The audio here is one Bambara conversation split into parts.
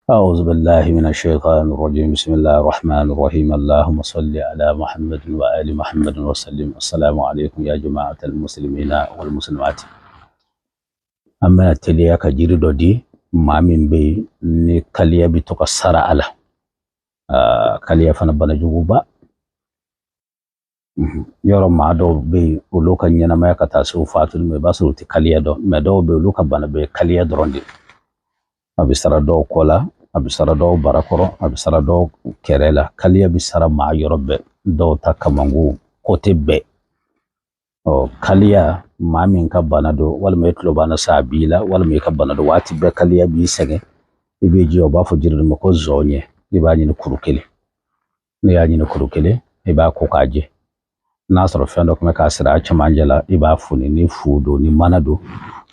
أعوذ بالله من الشيطان الرجيم. بسم الله الرحمن الرحيم. اللهم صل على محمد وآل محمد وسلم. السلام عليكم يا جماعة المسلمين والمسلمات. An bɛna teliya ka jiri dɔ di maa min bɛ yen ni kaliya bɛ to ka sara a la. Kaliya fana bana juguba yɔrɔ. Maa dɔw bɛ yen, olu ka ɲɛnamaya ka taa se u fatuli ma, i b'a sɔrɔ u tɛ kaliya dɔn, mɛ dɔw bɛ yen, olu ka bana bɛ kaliya dɔrɔn de. A bɛ sara dɔw kɔ la, a bɛ sara dɔw barakɔrɔ, a bɛ sara dɔw kɛrɛ la. Kaliya bɛ sara maa yɔrɔ bɛɛ, dɔw ta kamankun côté bɛɛ. Ɔ, kaliya, maa min ka bana don, walima i tulo b'an sa a b'i la, walima i ka bana don, waati bɛɛ kaliya b'i sɛgɛn, i b'i jija, u b'a fɔ jiri dɔ ma ko zɔɲɛ. I b'a ɲini kuru kelen. N'i y'a ɲini kuru kelen, i b'a ko k'a jɛ. N'a sɔrɔ fɛn dɔ tun bɛ k'a siri a cɛmancɛ la, i b'a foni. Ni fu don, ni mana don,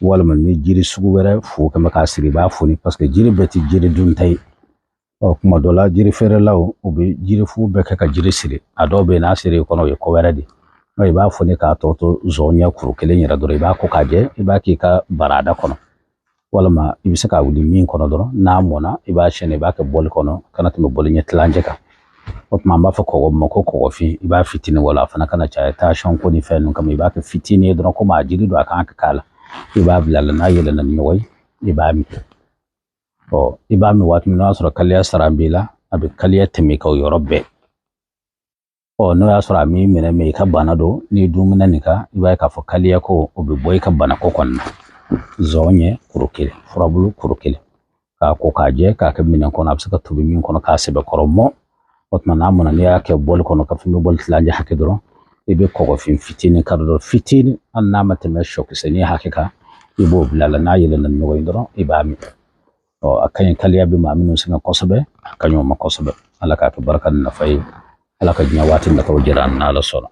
walima ni jiri sugu wɛrɛ fu kɛn bɛ k'a siri, i b'a foni, parce que jiri bɛɛ tɛ jiri dunta ye. Ɔ, kuma dɔ la, jiri feerelaw, u bɛ jiri fu bɛɛ kɛ ka jiri siri. A dɔw bɛ yen, n'a siri kɔnɔ, o ye ko wɛrɛ de ye. I b'a foni k'a tɔ to zɔɲɛ kuru kelen yɛrɛ dɔrɔn. I b'a ko k'a jɛ, i b'a k'i ka barada kɔnɔ, walima i bɛ se k'a wuli min kɔnɔ dɔrɔn. N'a mɔnna, i b'a sɛnɛ, i b'a kɛ bɔli kɔnɔ, kana tɛmɛ bɔli ɲɛ tilancɛ kan. O tuma, an b'a fɔ kɔgɔ ma ko kɔgɔfin. I b'a fitinin wala a fana kana caya, tension ko ni fɛn ninnu kama. I b'a kɛ fitinin ye dɔrɔn, komi a jiri don, a kan ka k'a la. I b'a bila a la, n'a yɛlɛnna ni ɲɔgɔn ye, i b'a min. Ɔ, i b'a min waati min, n'o y'a sɔrɔ kaliya sara b'i la, a bɛ kaliya tɛmɛ i kan o yɔrɔ bɛɛ. Ɔ, n'o y'a sɔrɔ a m'i minɛ, mɛ i ka bana don, n'i dumuni nin kan, i b'a ye k'a fɔ kaliya ko, o bɛ bɔ i ka bana ko kɔnɔna na. Zɔɲɛ kuru kelen, furabulu kuru kelen, k'a ko k'a jɛ, k'a kɛ minɛn kɔnɔ, a bɛ se ka tobi min kɔnɔ, k'a sɛbɛkɔrɔ mɔ. O tuma, n'a mɔna, n'i y'a kɛ bɔli kɔnɔ, ka fɛn bɛ bɔli tilancɛ hakɛ dɔrɔn, i bɛ kɔgɔfin fitinin kari dɔrɔn, fitinin, hali n'a ma tɛmɛ sɔkisɛnin hakɛ kan, i b'o bila a la. N'a yɛlɛnna ni ɲɔgɔn ye dɔrɔn, i b'a min. Ɔ, a ka ɲi, kaliya bɛ maa minnu sɛgɛn kosɛbɛ, a ka ɲi o ma kosɛbɛ. Ala k'a kɛ barika ni nafa ye. Ala ka diɲɛ waati nataw jira an na, Ala sɔnna.